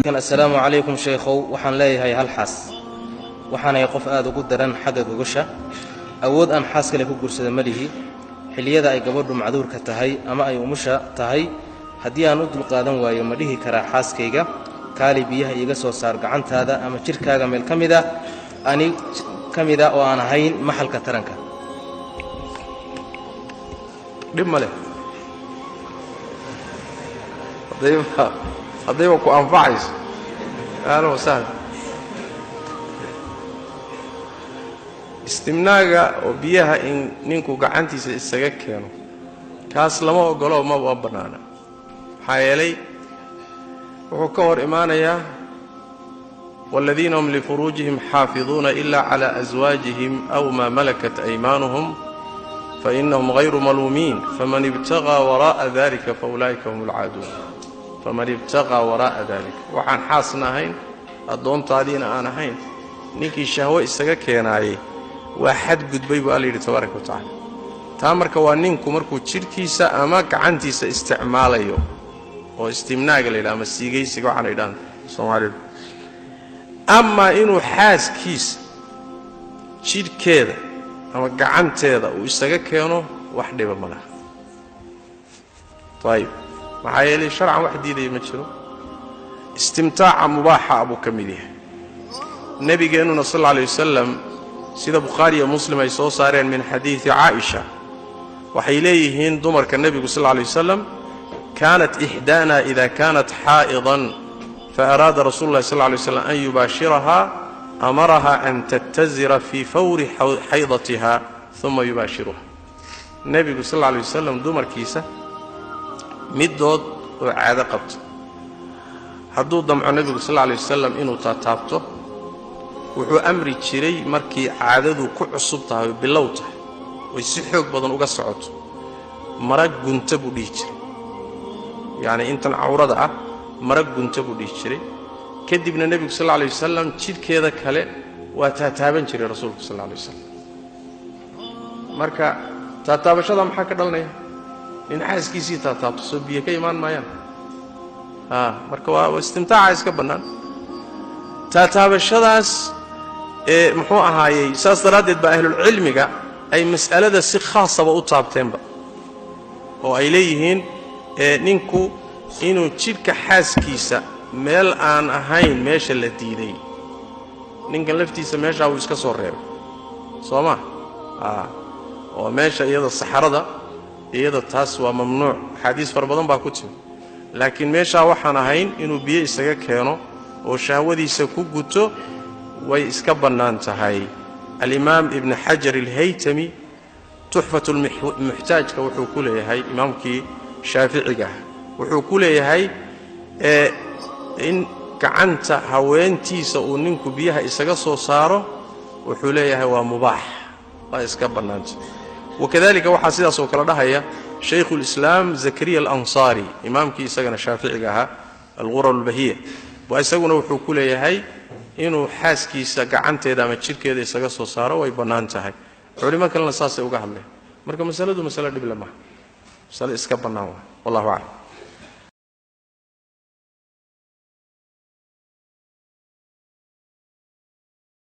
Assalaamu calaykum sheekhow, waxaan leeyahay hal xaas, waxaanay qof aada ugu daran xagga gogosha. Awood aan xaas kale ku guursada ma lihi. Xilliyada ay gabadhu macduurka tahay ama ay umusha tahay, haddii aan u dulqaadan waayo, ma dhihi karaa xaaskayga, "Kaali, biyaha iiga soo saar gacantaada ama jidhkaaga meel ka mida ani ka mida oo aan ahayn maxalka taranka"? Dhib ma leh haddayba haddayba ku anfacayso, ahlan wasahlan. Istimnaaga oo biyaha in ninku gacantiisa isaga keeno, kaas lama ogolo, maba bannaana. Maxaa yeelay wuxuu ka hor imaanayaa waaladiina hum lifuruujihim xaafiduuna ila cala aswaajihim aw maa malakat aymaanuhum fainahum hayru maluumiin faman ibtaqaa waraa'a dalika faulaa'ika hum alcaaduun. Faman ibtaqaa waraa'a dalika, waxaan xaasna ahayn, addoontaadiina aan ahayn, ninkii shahwo isaga keenaayey waa xadgudbay, buu Alla yidhi tabaaraka wa tacala. Taa marka waa ninku markuu jidhkiisa ama gacantiisa isticmaalayo, oo istimnaaga la yidhaha ama siigaysiga waxaa la yidhaha Soomaalidu. Amaa inuu xaaskiisa jidhkeeda ama gacanteeda uu isaga keeno, wax dhiba ma laha. Ayib, maxaa yeelay sharcan wax diidaya ma jiro. Istimtaaca mubaaxa buu ka mid yahay. Nebigeennuna sal alla alay wasalam, sida Bukhaari iyo Muslim ay soo saareen min xadiidi Caaisha, waxay leeyihiin dumarka nebigu sal alla alay wasalam: "Kaanat ixdaana ida kaanat xaa'idan faaraada rasuulu llahi sal lla alay slam an yubaashiraha, amaraha an tattazira fii fawri xaydatiha uma yubaashiruha." Nebigu sal alla alay wasalam dumarkiisa middood oo caado qabto hadduu damco nebigu sal alla alay wasalam inuu taataabto, wuxuu amri jiray markii caadadu ku cusub tahay oo bilow tahay oy si xoog badan uga socoto, "Mara gunta," buu dhihi jiray, yacnii intan cawrada ah mara gunta buu dhihi jiray. Kadibna nebigu sal alla alay wasalam jidhkeeda kale waa taataaban jiray rasuulku sal alla alay wasalam. Marka taataabashada maxaa ka dhalanaya? Nin xaaskiisii taataabto soo biyo ka imaan maayaan? A marka waa istimtaaca iska bannaan taataabashadaas. Ee muxuu ahaayey, saas daraaddeed baa ahlulcilmiga ay mas'alada si khaasaba u taabteenba, oo ay leeyihiin ninku inuu jidhka xaaskiisa meel aan ahayn meesha la diiday, ninkan laftiisa meeshaa wuu iska soo reebay, soo ma a oo meesha iyada saxarada iyada taas waa mamnuuc, axaadiis fara badan baa ku timi. Laakiin meeshaa waxaan ahayn inuu biyo isaga keeno oo shahwadiisa ku guto way iska bannaan tahay. Alimaam Ibn Xajar Alhaytami Tuxfatulmuxtaajka wuxuu ku leeyahay, imaamkii Shaaficiga ah, wuxuu ku leeyahay in gacanta haweentiisa uu ninku biyaha isaga soo saaro, wuxuu leeyahay waa mubaax, waa iska bannaanta. Wakadalika waxaa sidaas oo kale dhahaya Shaykhulislaam Zakariya Alansaari, imaamkii isagana Shaaficiga ahaa, Alqurar albahiya, waa isaguna wuxuu ku leeyahay inuu xaaskiisa gacanteeda ama jidhkeeda isaga soo saaro way bannaan tahay. Culimo kalena saasay uga hadleen. Marka masaladu masale dhible maaha, masale iska bannaan waay. Wallahu aclam.